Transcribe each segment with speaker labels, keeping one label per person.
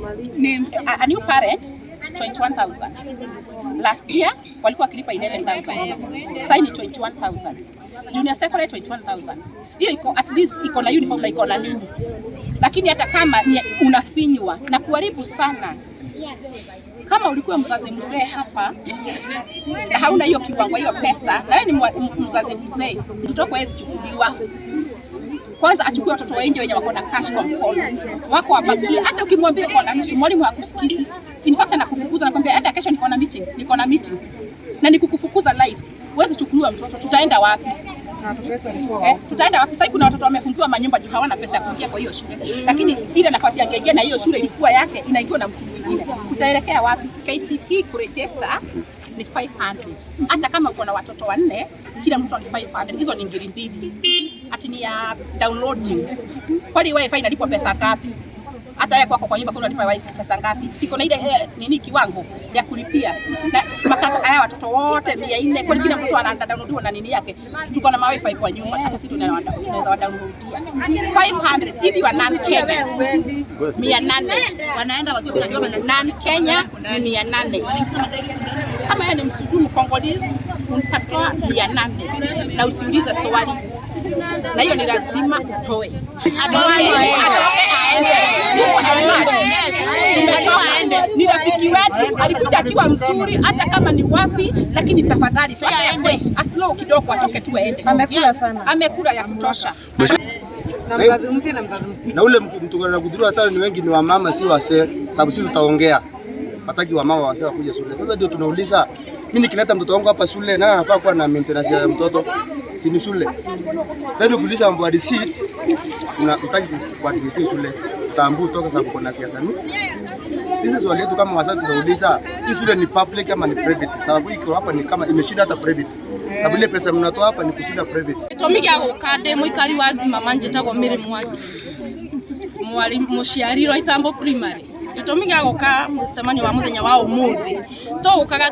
Speaker 1: A new parent 21,000. Last year walikuwa wakilipa 11,000. Sasa ni 21,000. Junior secondary 21,000. Hiyo iko at least iko na uniform na iko na nini. Lakini hata kama ni unafinywa na kuharibu sana, kama ulikuwa mzazi mzee hapa na hauna hiyo kiwango, hiyo pesa, na wewe ni mzazi mzee, mtoto wako hawezi chukuliwa. Kwanza achukue watoto wengi wenye wako na cash kwa mkono wako wabakie. Hata ukimwambia uko na nusu, mwalimu hakusikizi. In fact anakufukuza, anakwambia, "Enda kesho, niko na meeting, niko na meeting," na nikukufukuza live. Huwezi chukuliwa mtoto, tutaenda wapi? Eh, tutaenda wapi? Sasa kuna watoto wamefungiwa manyumba juu hawana pesa ya kuingia kwa hiyo shule, lakini ile nafasi angeingia na hiyo shule ilikuwa yake, inaingiwa na mtu mwingine. Tutaelekea wapi? KCPE kuregister ni 500. Hata kama uko na watoto wanne, kila mtu ni 500. Hizo ni 2000. Ati ni ya downloading. Kwani wifi inalipwa pesa ngapi? Hata yeye kwako kwa nyumba kuna unalipa wifi pesa ngapi? Siko na ile nini kiwango ya kulipia na makata haya watoto wote 400, kwani kila mtoto ana downloadiwa na nini yake? Tuko na wifi kwa nyumba, hata sisi tunaweza wa downloadia 500 hivi wa non Kenya 800 wanaenda wakiwa non Kenya ni 800. Kama yeye ni msudu Congolese utatoa 800 na usiulize swali, na hiyo ni lazima utoe. Atoke aende. Tumechoka. Ni rafiki wetu, alikuja akiwa mzuri, hata kama ni wapi, lakini tafadhali aslow kidogo, atoke tu aende.
Speaker 2: Amekula sana.
Speaker 1: Amekula ya kutosha.
Speaker 2: Na mzazi mpya na mzazi mpya.
Speaker 3: Na ule mtu anagudhuriwa sana ni wengi ni wamama, si wasee, sababu sisi tutaongea, hataki wamama wasee wakuja shule. Sasa ndio tunauliza, mimi nikileta mtoto wangu hapa shule, nani anafaa kuwa na maintenance ya mtoto? Si ni shule? Then ukiuliza mambo ya receipt, unataka kuadmit shule, utaambiwa utoke sababu kuna siasa ni. Sisi swali yetu kama wazazi tunauliza, hii shule ni public ama ni private? Sababu iko hapa ni kama imeshinda hata private. Sababu ile pesa mnatoa hapa ni kushinda private.
Speaker 4: Gĩtũmi gĩa gũka ndĩ mũikari wa Zimama, njĩtagwo Mary Mwangi, mwari mũciari Roysambu Primary. Gĩtũmi gĩa gũka mũcemanio wa mũthenya wa ũmũthĩ, tũgũkaga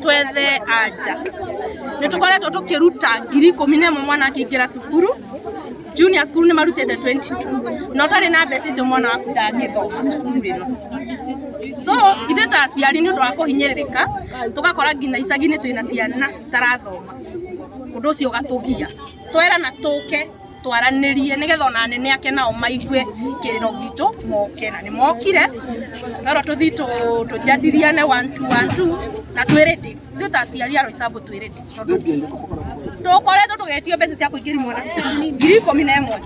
Speaker 4: twethe anja. Nĩ tũkoretwo tũkĩruta 11,000 mwana akĩingĩra cukuru. Junior school nĩ marutĩte 22, na ũtarĩ na mbeca icio mwana waku ndangĩthoma cukuru ĩno. So ithuĩ ta aciari, nĩ ũndũ wa kũhinyĩrĩrĩka, tũgakora nginya icagi-inĩ twĩna ciana citarathoma. Ũndũ ũcio ũgatũgia twerana tũke twaranĩrie nĩgetha ona anene ake nao maigue kĩrĩro gitũ moke, na nĩ mokire twerwo tũthiĩ tũjadiliane one two one two, na twĩ ready. Ithuĩ ta aciari a Roysambu twĩ ready, tondũ tũkoretwo tũgĩtio mbeca cia kũingĩria mwana cukuru 11,000,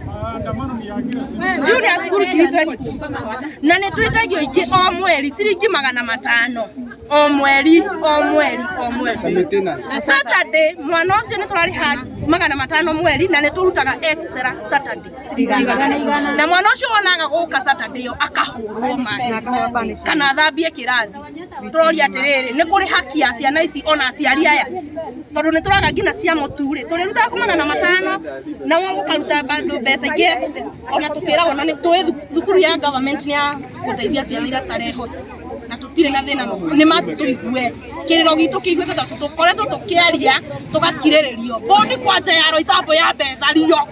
Speaker 4: junior school 22,000, na nĩ twĩtagio ingĩ o mweri ciringi 500 o mweri o mweri o mweri.
Speaker 3: Sa maintenance.
Speaker 4: Saturday mwana ũcio nĩ tũrarĩha 500 mweri, na nĩ tũrutaga extra Saturday ciringi 100, na mwana ũcio wonaga gũka Saturday ĩyo akahũrwo maĩ kana athambie kĩrathi. Tũroria atĩrĩrĩ, nĩ kũrĩ haki ya ciana ici ona aciari aya, tondũ nĩ tũraga nginya cia mũtu rĩ, tũrĩrutaga 500 na wo ũkaruta bado mbeca ingĩ extra, ona tũkĩragwo na nĩ tũĩ thukuru ya government nĩ ya gũteithia ciana iria citarehota, na tũtirĩ na thĩna. No nĩ matũigue kĩrĩro gitũ kĩiguĩke, tondũ tũkoretwo tũkĩaria tũgakirĩrĩrio. Bodi kwanja ya Roysambu ya mbethario.